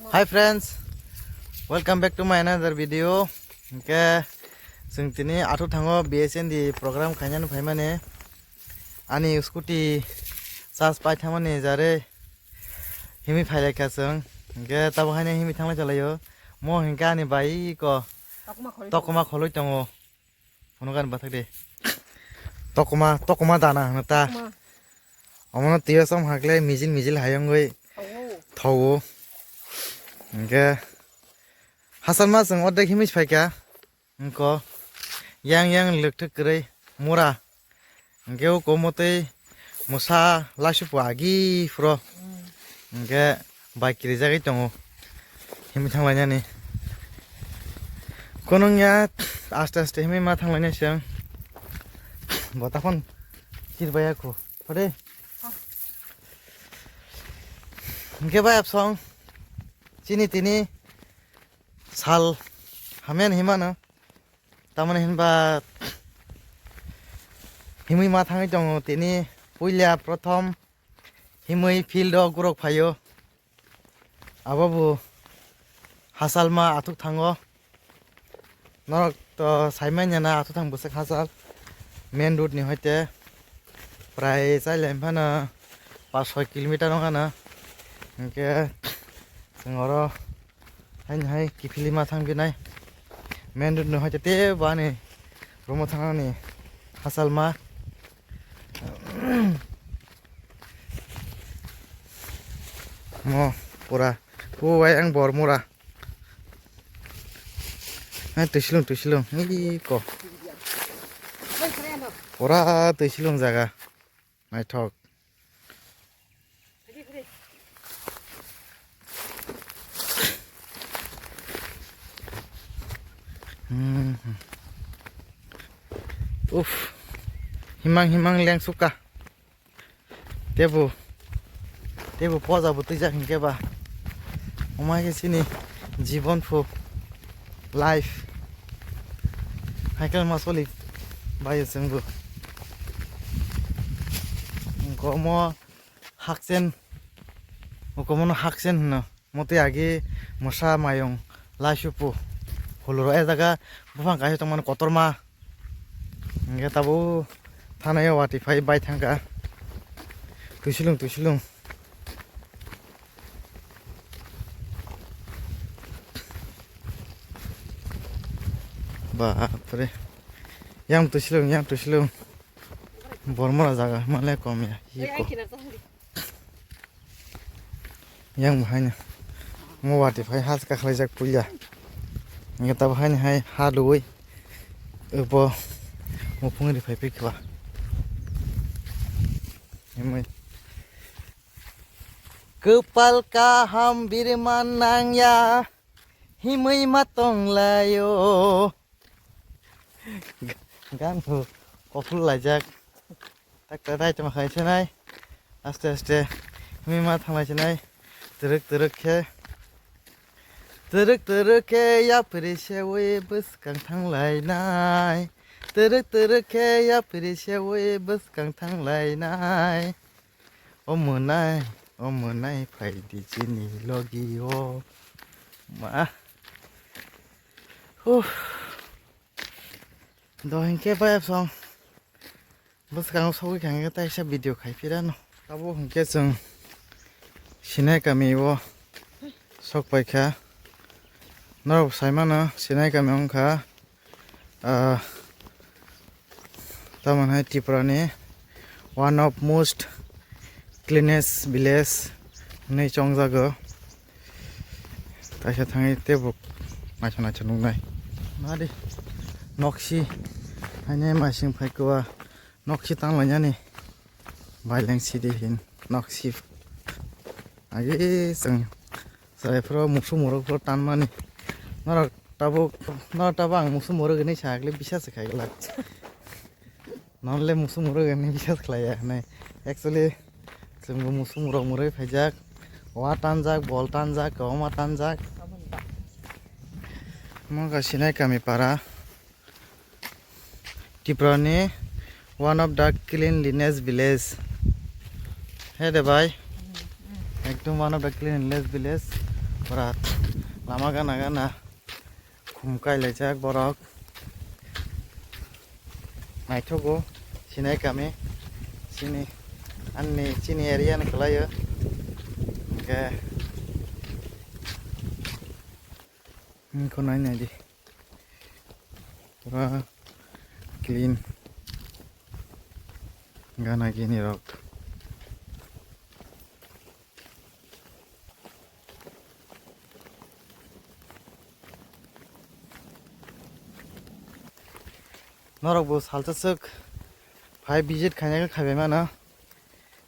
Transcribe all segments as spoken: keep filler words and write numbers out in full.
Hi friends, welcome back to my another video. Hingke chwng tini athuk thango B S N D program khainani phaimani. Ani scooty charge pai thangmani jare himwi phailaikha chwng. Hingke tabuk haino himwi thanglai chalaio. Mo hingke ani bai ko tokma kholoi tongo. Phunukani bathak de. Tokma, tokma dana hwno ta. Tokma. Omono twiyo chom hakle mijil mijil hayungwi thawo. Thawo. Hingke hasalma chwng ordek himwi phaikha. Hingko yang yang lwkthwk kwrwi mura. Hingke o komotwi mwsa laisupu agi phuro. Hingke bai kirijagwi tongo. Himwi thanglainani. Konongya aste aste himwi ma thanglainai se. Bo takhon kirbaya kho. Pade. Hingke bai absong. Chini tini sal hamya himano. Tamoni hinba himwi ma thangwi tongo tini puila prothom himwi field o gurok phaio. Abo bo hasalma athuk thango. Norok to saimanya na athuk thang bwswk hachal main road ni hoite prai chailai phano pas soi kilometer wngkha na. Hingke chwng oro haino hai kiphilwi ma thang pinai. Main road no hai te bo ani room o thang ani hachal ma. Mo pura. O wai ang bor mura. Hai twisilung twisilung. Iko. Pura twisilung jaga. Naithok. Hmm. Uff. Himang himang leng suka. Tebu. Tebu poja bo twijak hinkhe ba. Omai khe chini jibon phu. Life. Haikal ma soli bayo chwngbo. Gomo hakchen. Ukomono hakchen hino. Motwi agi mosa mayung laisupu. Huluro e jaga buphang kaisa tongmani kotorma. Hingke tabuk thanai o watwi phai bai thangkha. Twisilung twisilung. Bapre. Yang twisilung yang twisilung. Bormora jaga male kom ya. Iko. Yang bo haino mo watwi phai ha kakhlaijak puila. Hingke tabo haino hai ha luwi bo muphung ri phai phikha. Himwi kwpal kaham birman nangya himwi ma tonglaio. Gan bo kophul laijak. Tak tak dai tongma khai se nai. Aste aste. Himwi ma thanglai se nai. Twrwk twrwk khe. Twrwk twrwk khe yapri sewi bwskang thanglai nai. Twrwk twrwk khe yapri sewi bwskang thanglai nai. O mwnai, o mwnai phaidi chini logi o. Ma. Huh. Do hinkhe bai song. Bwskango sogwi kha hinkhe taisa video khai phirano. Abo hinkhe chwng Sinai kami o sok paikha. Norok saimano Sinai kami wngkha. Ah, tamoni hai Tripura ni one of most cleanest village hinwi chongjago. Kaisa thangwi teibo naisa naisa nuknai. Nadi noksi haine masing phaikwa noksi tanglainani baileng sidi hin noksi. Agi chwng chwraifro musu murukfro tanmani. Norok tabuk, norok tabuk ang musu muruk hinwi sakle bisas se khaiglak. Nonle musu muruk hinwi bisas khlaiya hinwi. Actually, chwngbo musu muruk murui phaijak. Wa tanjak, bol tanjak, kwbangma tanjak. Omo wngkha Sinai kami para. Tripura ni one of the cleanliness village. He de bhai, ekdom one of the cleanliness village. Bwrak lama gana gana khum kailaijak borok. Naithogo Sinai kami, chini, ani chini area ni kwlaio. Hwnkhe, hmm, kho nai nai di. Pura clean gana gini rok. Norok bo salsa swk phai visit khaina khe khaibai mano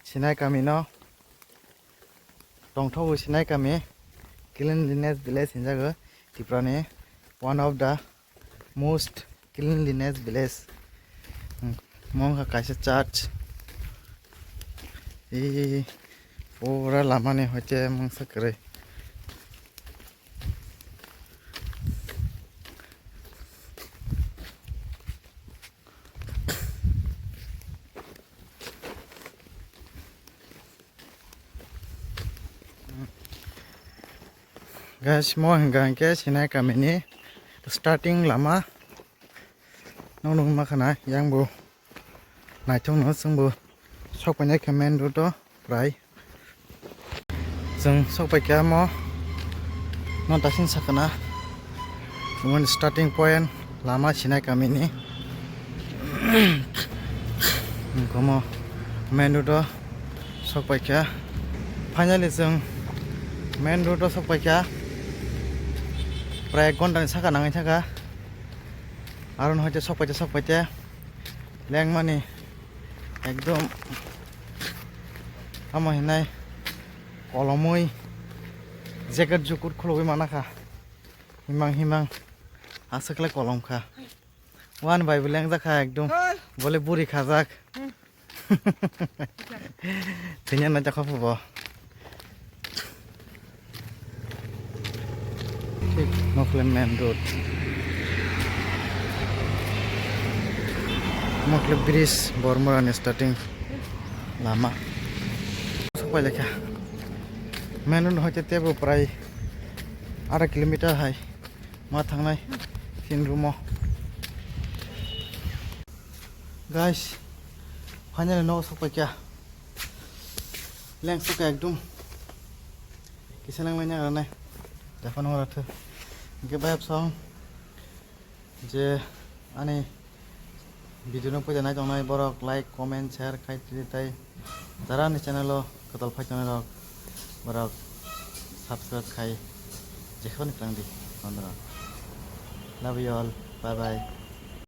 Sinai kami no. Tongthogo Sinai kami cleanliness village hinjago Tripura ni one of the most cleanliness village. Hmm, mongkha kaisa church. Ee, pura lama ni hoite mungsa kwrwi. Guys, mo hwnka hwnkhe Sinai kamini starting lama nuknukma khna, yang bo naithokno chwngbo sokpainai khe main road o prai. Chwng sokpaikha mo no tasing sakana. Chwngmani starting point lama Sinai kamini. Komo main road o sokpaikha. Finally chwng main road o sokpaikha. Prai ek ghonta ni saka nangwi thangkha. Aro no hoite sokpaite sokpaite lengmani ekdom amo hinai kolomwi jacket jukut khulugwi manakha. Himang himang aswk le kolom kha. Wan bai bo lengjak kha ekdom. Bole buri khajak. Thwina na jakha phubo. Thik Mokhle main road. Mokhle bridge Bormora ni starting lama. Sokpai lekha. Main road hoite tebo prai ada kilometer hai ma thangnai tin rumo. Guys, finally nogo sokpaikha. Leng sokha ekdom. Kisa leng leng nang ranai. Japan ora thu. Hingke bayap song. Je ani video no puja nai tongnai borok like, comment, share khai twi tai. Jara ani channel o kwtal phai tongnai rok borok subscribe khai jekhon klang di. Love you all. Bye bye.